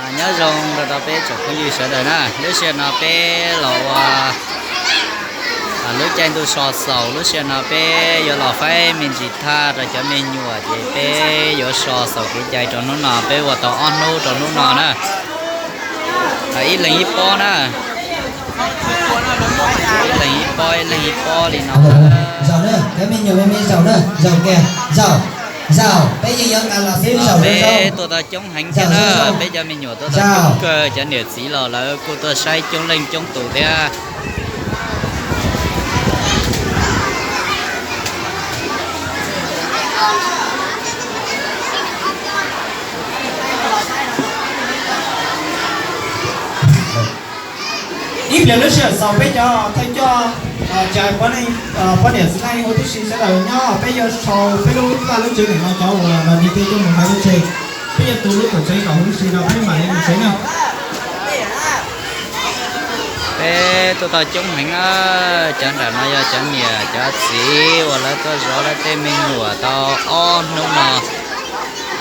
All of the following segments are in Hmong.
Nyob zoo rau rau peb tsoom phooj ywg sawv daws na, lub sij hawm no peb los ua lub caij ntuj so xaus, lub sij hawm no peb yuav los faib me ntsis thaj rau cov me nyuam ces peb yuav so xaus kev cai rau hnub no, peb ua tau ob hnub rau hnub no na. Ib leeg ib pob na, ib leeg ib pob, ib leeg ib pob li no. Zaum na, cov me nyuam me me zaum na, zaum kiag, zaum, zaum, peb yeej yuav nqa los xwb, zaum, peb tuaj tau coob heev thiab na, peb cov me nyuam tuaj tau coob kawg, cov niam txiv los lawv kuj tuaj saib coob leej coob tus thiab. Ib pliag lub sij hawm xaus peb cov thawj coj cais poj niam txiv neej huv tib si sawv daws nyob, peb yuav sau peb lub vaj lub tsev nim no cov uas los nws thiaj coj mus hais lub tsev, peb yuav tu lub tuam tsev kom huv tib si rau peb mam li mus tsev na. Peb tuaj tau coob heev na, cov nram no yog cov niam cov txiv uas lawv tuaj zov lawv tej me nyuam tau ob hnub no.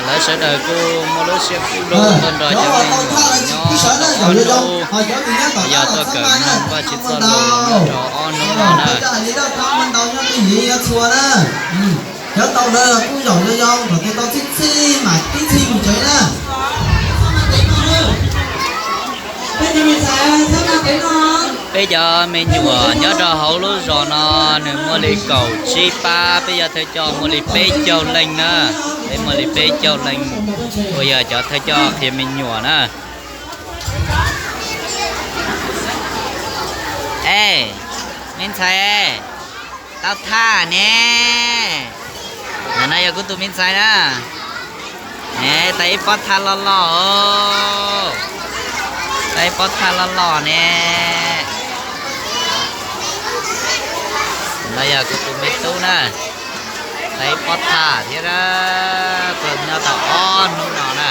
Lawv sawv daws kuj muaj lub siab kub hlub tuaj nrog cov me nyuam nyob tau ob hnub, yog tuaj kawm mloog Vajtswv txoj lus nyob rau ob hnub no na. Cov tau lawv kuj zaum zoo zoo kom tus tau txhij txhij mam tib txhij mus tsev na. Peb cov me nyuam nyob rau hauv lub zos no nws muaj li kaum tsib pab, peb cov thawj coj muaj li peb caug leej na. Peb muaj li peb caug leej uas yog cov thawj coj qhia me nyuam na. Ej, me ntxhais, tau thaj ne. Ntawm no yog kuv tus me ntxhais na. Ne, tau ib pob thaj loj loj os. Tau ib pob thaj loj loj ne. No yog kuv tus me tub na. Tau ib pob thaj thiab na. Tuaj nyob tau ob hnub no na.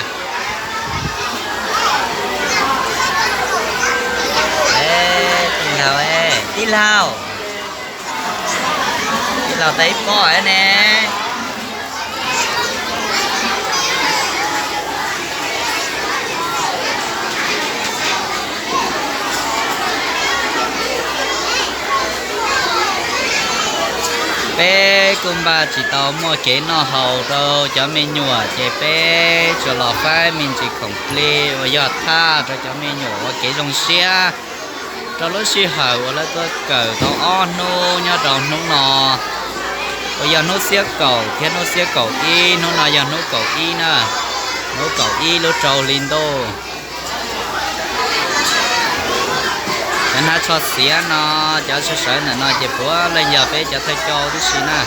Tij laug, tij laug, tij laug tau ib pob ne. Peb kuj npaj tsis tau muaj kev noj haus rau cov me nyuam ces peb tsuas los faib me ntsis khoom plig uas yog thaj rau cov me nyuam ua kev zoo siab rau lub sij hawm uas lawv tuaj kawm tau ob hnub nyob rau hnub no uas yog hnub xiab kaum thiab hnub xiab kaum ib, hnub no yog hnub kaum ib na, hnub kaum ib lub rau hli ntuj. Cov hnav tsho xiav no, cov sawv sawv ntawm no ces puav leej yog peb cov thawj coj tib si na.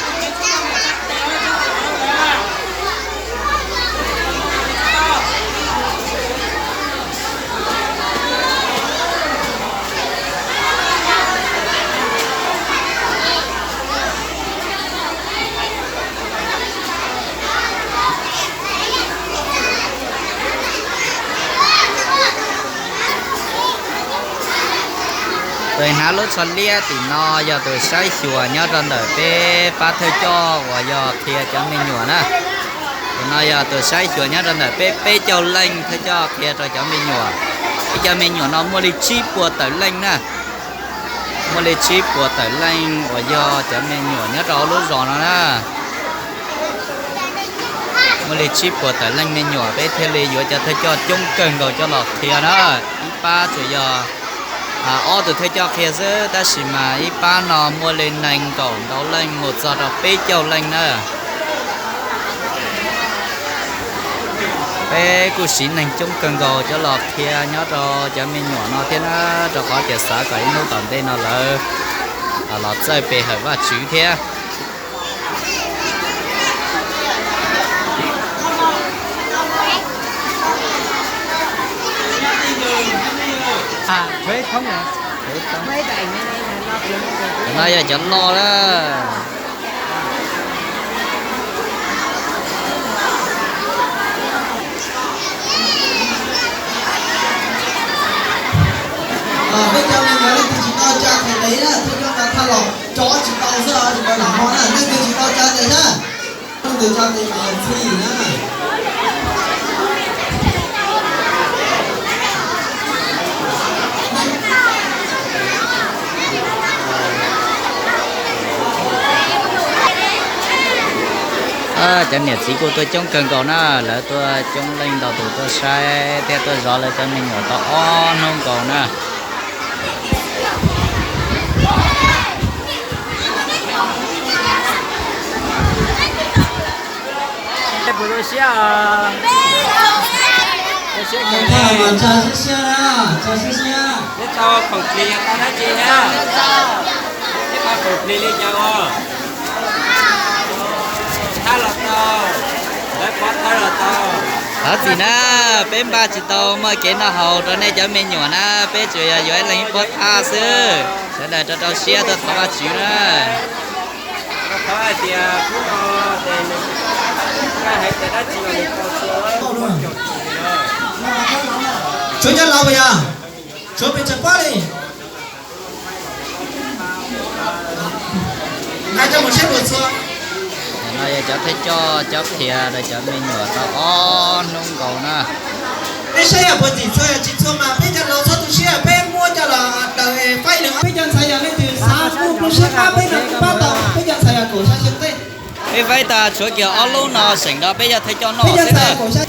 Tus hnav lub tsho liab tim no yog tus saib xyuas nyob rau ntawm peb pab thawj coj uas yog qhia cov me nyuam na. Tus no yog tus saib xyuas nyob rau ntawm peb peb caug leej thawj coj qhia rau cov me nyuam. Peb cov me nyuam no muaj li tsib puas tawm leej na. Muaj li tsib puas tawm leej uas yog cov me nyuam nyob rau hauv lub zos no na. Muaj li tsib puas tawm leej me nyuam, peb thiaj li yuav cov thawj coj coob kawg nkaus coj los qhia na. Ib pab tsuas yog ob tug thawj coj qhia xwb, tab sis mas ib pab no muaj li nees nkaum ntau leej mus txog rau peb caug leej na. Peb kuj siv neeg coob kawg nkaus coj los qhia nyob rau cov me nyuam no thiab na, rau qhov tias xav kom ib hnub tom ntej no lawv los txawj pe hawm Vajtswv thiab. Cov no yog cov loj na. Peb cov me nyuam leej twg tsis tau tsa khaws dev na, thawj coj nqa thaj los tso tsis tau xwb, tsis tau lam ho na, leej twg tsis tau tsa tes na, leej twg tsa tes mas yog txhij na. Cov niam txiv kuj tuaj coob kawg nkaus na, lawv tuaj coob leej ntau tus tuaj saib thiab tuaj zov lawv cov me nyuam tau ob hnub nkaus na. Puas zoo siab os? Zoo siab kawg. Tso siab siab, tso siab siab. Neb tau khoom plig tau dab tsi thiab? Neb tau khoom plig li cas os? Thaj los tau, lawv pov thawj los tau. Thov txim na, peb npaj tsis tau muaj kev noj haus rau nej cov me nyuam na, peb tsuas yog yuav ib leeg ib pob thaj xwb. Sawv daws rau rau siab tuaj thov Vajtswv na. Tshuav cov laus puas yog? Tshuav pes tsawg pob li? Nqa coj mus saib puas txhua. No yog cov thawj coj cov qhia rau cov me nyuam tau ob hnub nkaus na. Peb saib yog puas txim txhua, yog tsis txhua mas peb cov laus txhob tu siab, peb muab coj los daws faib nws. Peb cov ntxhais yog leej twg xav muaj lub siab pab peb no kuj pab tau, peb cov ntxhais yog kaum xya xyoo tej. Peb faib tag tshuav kiag ob lub no seem nrog peb cov thawj coj noj xwb na.